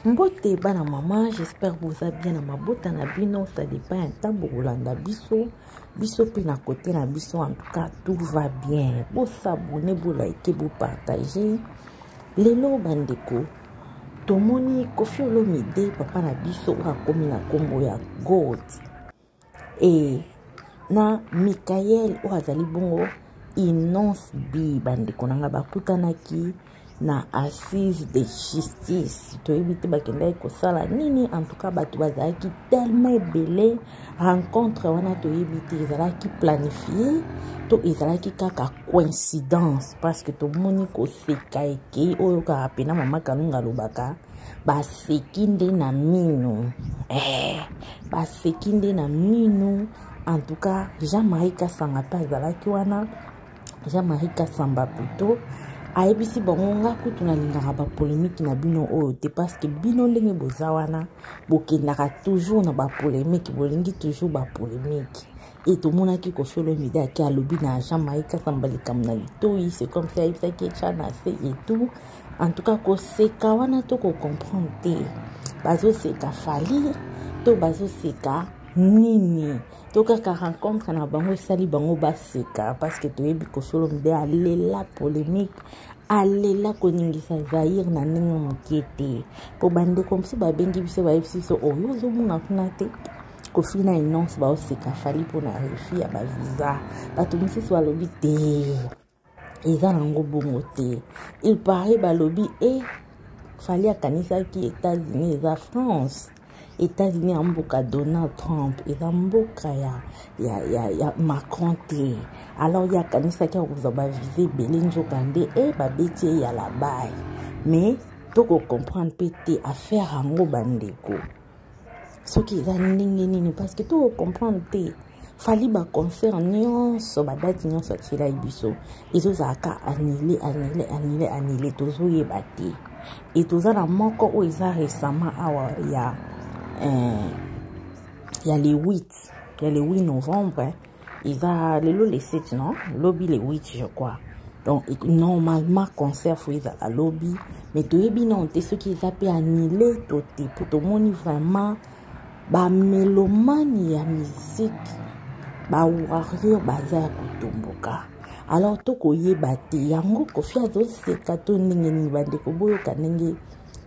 Mbote bana mama, j'espère boza bien na mabota na bino, ça dépend ya ntango bokolanda biso, biso mpe na kote na biso, en tout cas tout va bien. Bosabone, bolike, bopartage. Lelo bandeko, tomoni Koffi Olomide papa na biso oyo akomi na nkombo ya God e na Michael oyo azali bongo Inonce B, bandeko na ngai bakutanaki na assise de justice. Toyebi te bakendaki kosala nini. En tout cas bato bazalaki tellement ebele. Rencontre wana toyebi te ezalaki planifie to ezalaki kaka coïncidence, parce que tomoni koseka ekei oyo kaka pena mama Kalunga alobaka baseki nde na minu, baseki nde na minu. En tout cas Jean-Marie Kasanga mpe azalaki wana. Jean-Marie Kasamba plutôt ayebisi bango, nga kutu nalingaka bapolémique na bino oyo te, parce que bino ndenge boza wana bokendaka toujours na bapolémique, bolingi toujours bapolémique. E tomonaki Koffi Olomide ake alobi na Jean-Marie Kasamba likambo na litoi, c'est comme si ayebisaki etya na se et tout. En tout cas koseka wana to kocomprendre te, bazoseka Fally to bazoseka nini to kaka rencontre na bango esali bango baseka, parce que toyebi Koffi Olomide alela polémique, alela koningisa Zaire na ndenge moke te. Mpo bandeko mosusu babengi biso, bayebisi biso oyo ozomona kuna te, Koffi na Inonce baoseka Fally mpona refus ya bavisa. Bato mosusu balobi te, eza nango bongo te. Il paraît balobi e Fally akanisaki États-Unis eza France. États-Unis ya mboka Donald Trump, eza mboka ya Macron te. Alors ye akanisaki akozwa bavisa ebele, nzoka nde e babeti ye ya labai. Mais tokocomprendre mpe te affaire yango bandeko, soki eza ndenge nini, parce que tokocomprendre te. Fally baconcert nyonso, badate nyonso atielaki biso ezozalaka annulé, annulé, annulé, annulé, tozoyeba te. E toza na moko oyo eza récemment awa ya le 8, ya le 8 novembre. Eza lelo le 7, non, lobi le 8 je crois. Donc normalement concert faut ezala lobi, mais toyebi nano te soki eza mpe annulé to te, po tomoni vraiment bamélomane ya musique, bawarrior baza ya kotomboka. Alors tokoyeba te yango Koffi azoseka to ndenge nini. Bandeko, boyoka ndenge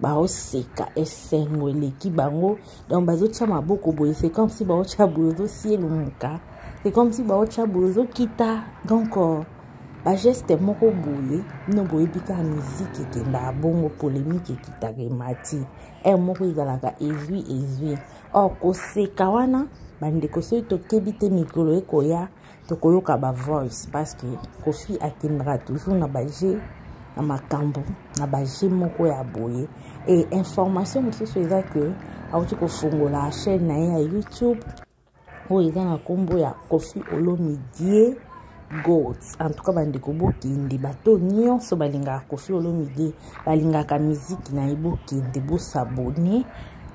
baoseka, esengo eleki bango. Donc bazotia maboko boye, c'est comme si baotya boye ozosielumuka, c'est comme si baotya boye ozokita. Donc bageste moko boye, bino boyebi kaka musique ekendaka bongo, polémique ekitaka emati, aire moko ezalaka ezwi ezwi. Or koseka wana bandeko, soki tokebi te, mikolo ekoya tokoyoka bavoice, parce que Koffi akendaka toujours na baje na makambo na baje moko ya boye. E information mosusu eza ke awuti kofungola chaîne na ye ya YouTube oyo eza na nkombo ya Koffi Olomide Goat. En tout cas bandeko, bokende, bato nyonso balingaka Koffi Olomide, balingaka miziki na ye, bokende bosabone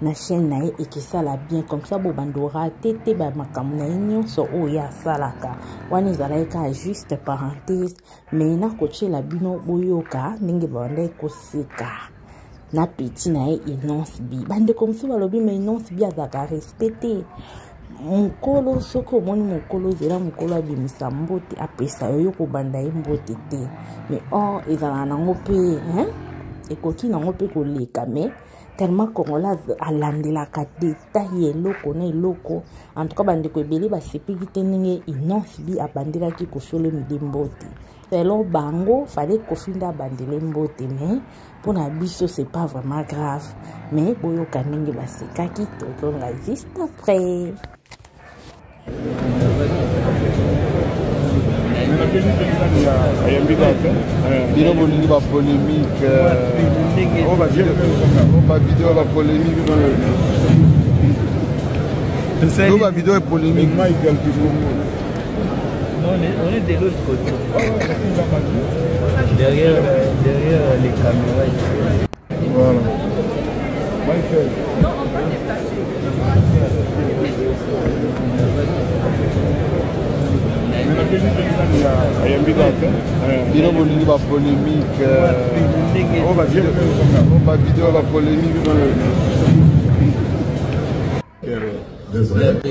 na chaîne na ye, ekesala bien. Comme ça bobanda orater te bamakambo na ye nyonso oyo ye asalaka. Wana ezalaki kaka juste parenthèse, mais nakotiela bino boyoka ndenge babandaki koseka na petit na ye Inonce B. Bandeko mosusu balobi mais Inonce B azalaka respect te mokolo. Soki omoni mokolo, ozela mokolo abimisa mbote apesa yo, yo kobanda ye mbote te. Mais or ezalaka nango mpe, ekoki nango mpe koleka, mais tellement congolais alandelaka détail ya eloko na eloko. En tout cas bandeko ebele basepeli te ndenge Inonce B abandelaki Koffi Olomide mbote. Selon bango, fallait Koffi nde abandele mbote, mais mpona biso c'est pas vraiment grave. Mais boyoka ndenge basekaki, tozonga juste après. Bino bolingi bapolémique, bavideo bapolémique, o bavideo ya polémique. Non, on est de l'autre côté. Derrière les caméras ici. Voilà. Michael. Non, on peut déplacer. Bino bolingi ba polémique, ba vidéo ba polémique. Devrait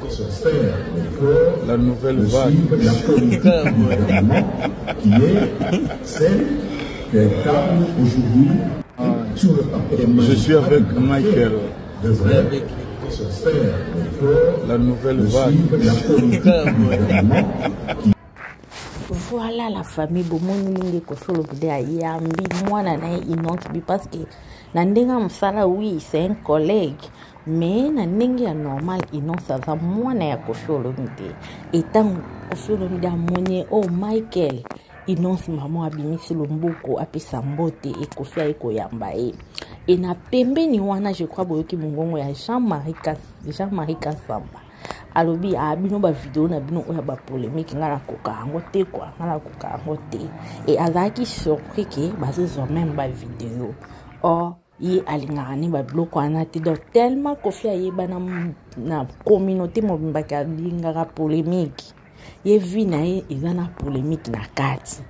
se faire le La nouvelle vague. La politique du gouvernement qui est celle qu'incarne aujourd'hui sur le papier. Je suis avec Michael. Devrait se faire le La nouvelle vague. La politique du gouvernement qui Voilà la famille, bomoni ndenge Koffi Olomide ayambi mwana na ye Innoss'B, parce que na ndenge ya mosala, oui, c'est un collègue, mais na ndenge ya normal, Innoss aza mwana ya Koffi Olomide. Etango Koffi Olomide amoni, oh Michael, Innoss mama abimisi loboko, apesa mbote e Koffi aye koyamba ye. E na pembeni wana, je crois boyoki mongongo ya Jean-Marie Kasamba, alobi: "A bino bavideo na bino oyo ya bapolémique, ngai nakoka yango te kua, ngai nakoka yango te." E azalaki surpris ke bazozwa même bavideo, or ye alingaka ne babiloko wana te. Donc tellement Koffi ayebana na communauté mobimbaki, alingaka polémique, ye vie na ye eza na polémique na kati.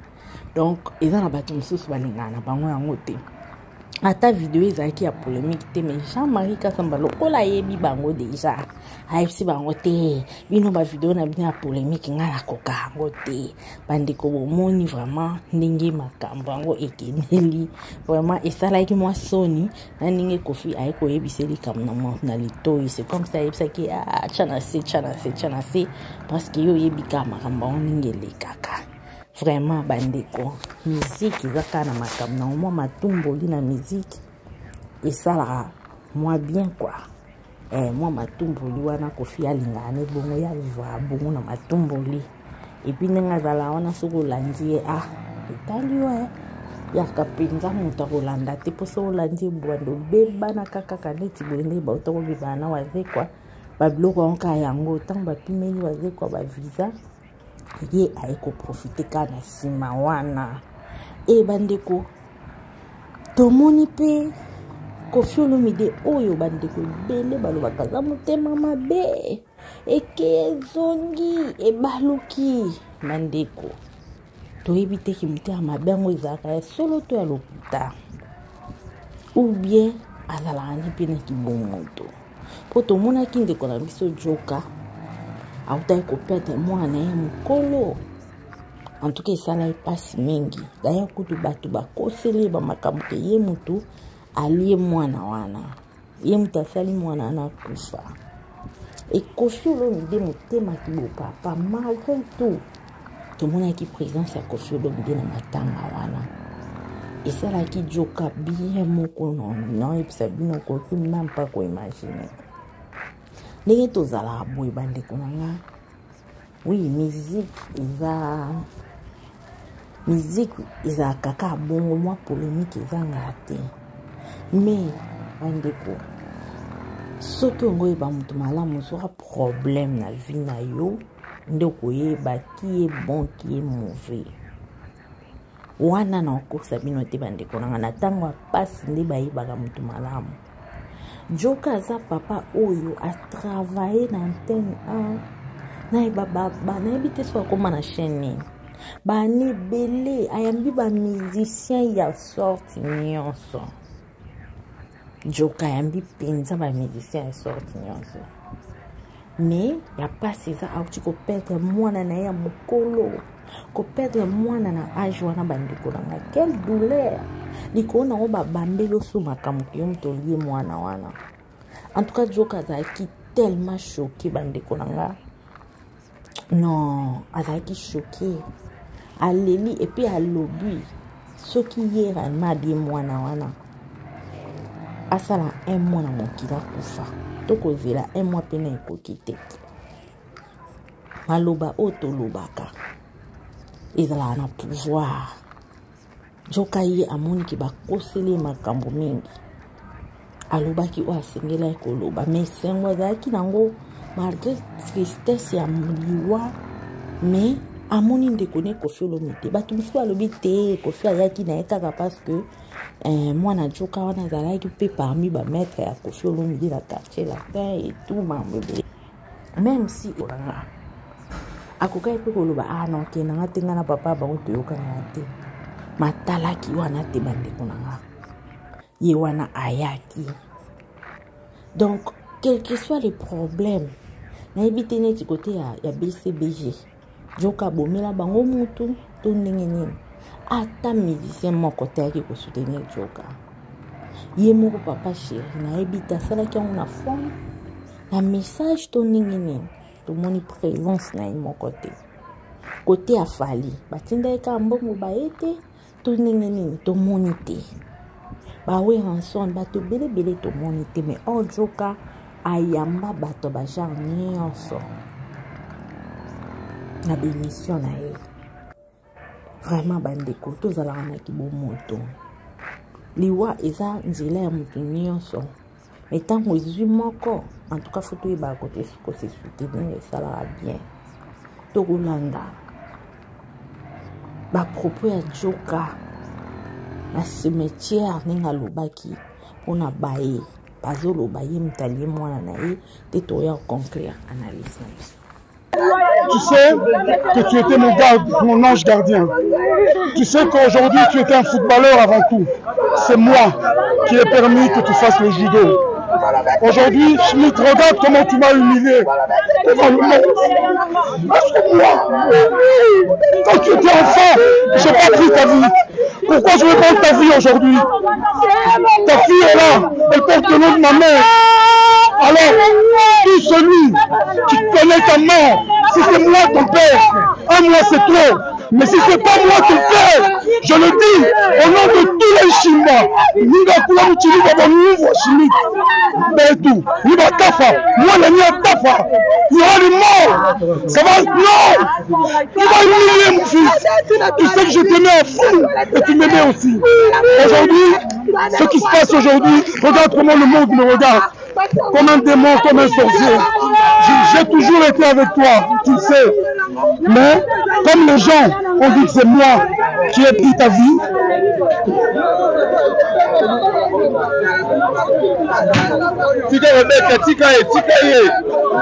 Donc eza na bato mosusu balingaka na bango yango te, ata video ezalaki ya polémique te. Mais Jean-Marie Kasamba, lokola ayebi bango déjà, ayebisi bango te: "Bino bavideo na bino ya polémique, ngai nakoka yango te." Bandeko, bomoni vraiment ndenge makambo yango ekendeli. Vraiment esalaki mwa soni na ndenge Koffi aye koyebisa likambo na litoi. C'est comme ça ayebisaki: "Ah, tya na se, tya na se, tya na se," parce que yo oyebi kaka makambo yango ndenge elekaka. Vraiment bandeko, miziki eza kaka na makambo nango. Mwa matumboli na miziki esalaka mwa bien quoi. Mwa matumboli wana, Koffi alingaka ne bongo, ye avivaka bongo na matumboli. Et puis ndenge azala wana, soki olandi ye, ah, etali yo, yaka mpenza moto akolanda te, mpo soki olandi ye bwando, obebanaka kaka neti boye ndenge bauta kobebana na Wazekwa. Babiloko yango kaka yango, ntango bapimeli Wazekwa bavisa, ye aye koprofiter kaka na nsima wana. E bandeko, tomoni mpe Koffi Olomide oyo bandeko ebele balobaka aza motema mabe, eke ezongi ebaluki. Bandeko, toyebi teki motema mabe yango ezalaka ya solo to ya lokuta, ou bien azalaka nde mpe na kibomoto, mpo tomonaki ndeko na biso Joka autaki koperdre mwana na ye mokolo. En tout cas esala ye mpasi mingi. D'ailleurs kutu bato bakoseli ye bamakambo ke ye motu alie mwana wana, ye moto asali mwana wana akufa. E Koffi Olomide motema kibopapa, malgré tout tomonaki présence ya Koffi Olomide na matanga wana, esalaki Joka bien moko. Naoyebisa bino, okoki même pas koimaginer ndenge tozalaka boye, bandeko na nga. Oui, musique eza musique, ezalaka kaka bongo, mwa polémique ezangaka te. Mais bandeko, soki ongo oyeba moto malamu, ozwaka problème na vie na yo nde okoyeba qui est bon, qui est mauvais. Wana na okosa bino te, bandeko na nga, na ntango ya pasi nde bayebaka moto malamu. Joka aza papa oyo atravaille na Antenne 1, nayeba nayebi te so akóma na chaîne nini, bana ebele, ayambi bamusicien ya sorte nyonso. Joka ayambi mpenza bamusicien ya sorte nyonso. Mais ya mpasi eza auti koperdre mwana na ye ya mokolo. Koperdre mwana na age wana, bandeko na nga, quelle douleur! Likolo nango babambeli oso makambo yo moto olie mwana wana. En tout cas Joka azalaki tellement choqué, bandeko na nga. Non, azalaki choqué, aleli. Et puis alobi soki ye réellement alie mwana wana, asala un mois na mokili akufa, to kozela un mois mpena ekoki te. Maloba oyo tolobaka ezalaka na pouvoir. Joka ye amoniki bakoseli ye makambo mingi, alobaki oyo asengelaki koloba. Mais esengo azalaki nango, malgré tristesse ya liwa, mais amoni ndeko ne Koffi Olomide. Bato mosusu balobi te, Koffi ayaki na ye kaka parce que mwana Joka wana azalaki mpe parmi bamaître ya Koffi Olomide na Quartier Latin et tout, mambo ebele. Même si olanga Akokaki mpe koloba ah non ke na nga te, nga na papa bango toyokanaka te. Matalaki wana te bandeko na nga. Ye wana ayaki. Donc, quel que soit les problèmes, nayebi te neti kote ya BCBG. Joka abomela bango mutu to ndenge nini. Ata musicien moko te ayaki kosoutenir Joka. Ye moko papa chéri nayebi te asalaki yango na phone, na message to ndenge nini. Tomoni présence na ye moko te. Kote ya Fally, batindaki kaka mbongo baye te to ndenge nini tomoni te. Ba Werrason bato ebele ebele tomoni te, mais or Joka ayamba bato ba genre nyonso na bémission na ye. Vraiment bandeko, tozalaka na kibomoto. Liwa eza nzela ya moto nyonso, mais ntango ezwi moko, en tout cas faut toyebaka kote kose soutenir, esalaka bien. Tokolanda ba propos ya Joka na cimetière ndenge alobaki mpona baye bazoloba ye moto alie mwana na ye te. Toya conclure analyse na biso. Tu sais que tu étais mon garde, mon ange gardien. Tu sais qu'aujourd'hui tu étais un footballeur avant tout. C'est moi qui ai permis que tu fasses le judo. Aujourd'hui, Schmitt, regarde comment tu m'as humilié devant le monde. Parce que moi, quand tu étais enfant, j'ai pas pris ta vie. Pourquoi je vais prendre ta vie aujourd'hui? Ta fille est là, elle porte le nom de ma mère. Alors, tout celui qui connaît ta mort, si c'est moi ton père, un mois c'est trop. Mais si c'est pas moi ton père, je le dis au nom de tous les Chinois, Ninga Kula Mouchili Baba Nouvo Chimik, Betou, Niba Tafa, moi le mien Tafa, il y aura des morts, ça va, non, tu vas humilier mon fils, tu sais que je t'aimais à fond et tu m'aimais aussi. Aujourd'hui, ce qui se passe aujourd'hui, regarde comment le monde me regarde, comme un démon, comme un sorcier. J'ai toujours été avec toi, tu le sais. Mais comme les gens ont dit que c'est moi qui ai pris ta vie,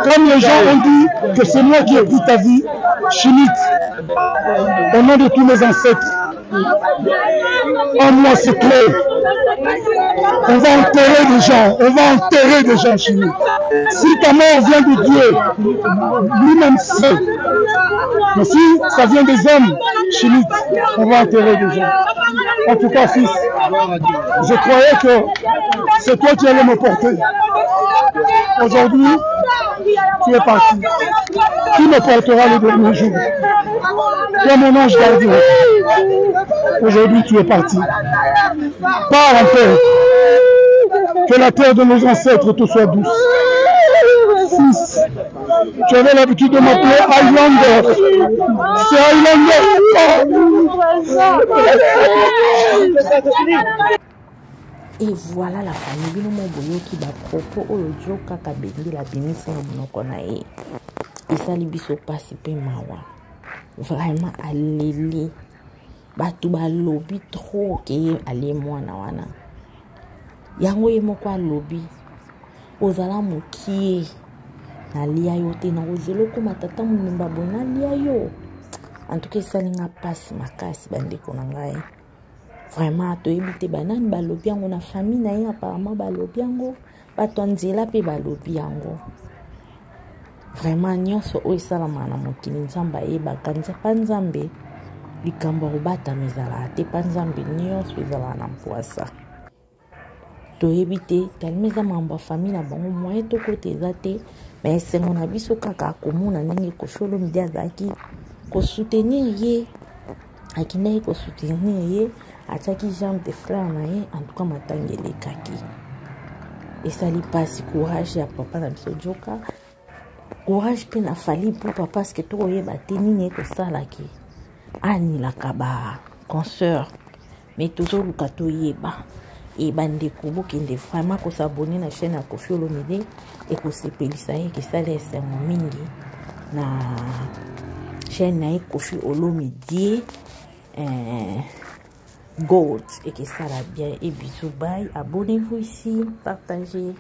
comme les gens ont dit que c'est moi qui ai pris ta vie, Schmitt, au nom de tous mes ancêtres, en moi c'est clair. On va enterrer des gens, on va enterrer des gens, Schmitt. Si ta mort vient de Dieu, lui-même sait. Mais si ça vient des hommes, Schmitt, on va enterrer des gens. En tout cas, fils, je croyais que c'est toi qui allais me porter. Aujourd'hui, tu es parti. Qui me portera le dernier jour? Toi, mon ange gardien. Aujourd'hui, tu es parti. Pars en paix. Que la terre de nos ancêtres te soit douce. Fils, tu avais l'habitude de m'appeler Highlander. C'est Highlander. Et voilà la famille bino mo boyoki ba propos oyo Joka Kabengele abimisi na monoko na ye. Esali biso pasi pe mawa. Vraiment aleli. Bato balobi trop ke ye alie mwana wana. Yango ye moko alobi ozala mokie nalia yo te, nakozela okoma tata mobimba boye nalia yo. En tout cas esali nga pasi makasi bandeko na ngai. Vraiment toyebi te banani balobi yango na famille na ye, apparemment balobi yango, bato ya nzela mpe balobi yango. Vraiment nyonso oyo esalamaka na mokili Nzambe ayebaka. Pa Nzambe likambo ya kobatama ezalaka te, pa Nzambe nyonso ezalaka na mpwasa. Toyebi te tellement eza makambo ya famille na bango, moyen tokota eza te. Mais esengo na biso kaka komona ndenge Koffi Olomide azalaki kosoutenir ye, akendaki kosoutenir ye, atiaki jambe de frère na ye. En tout cas matanga elekaki, esali pasi. Courage ya papa na biso Joka, courage mpe na Fally Ipupa, parce que tokoyeba te nini ekosalaki anilaka ba consœur, mais tozoluka toyeba. E bandeko bokende vraiment kosabone na chaîne ya Koffi Olomide, ekosepelisa ye, ekesala esengo mingi na chaîne na ye Koffi Olomide Gold, ekesala bien. Et bisous, bye, abonnez-vous ici, partagez.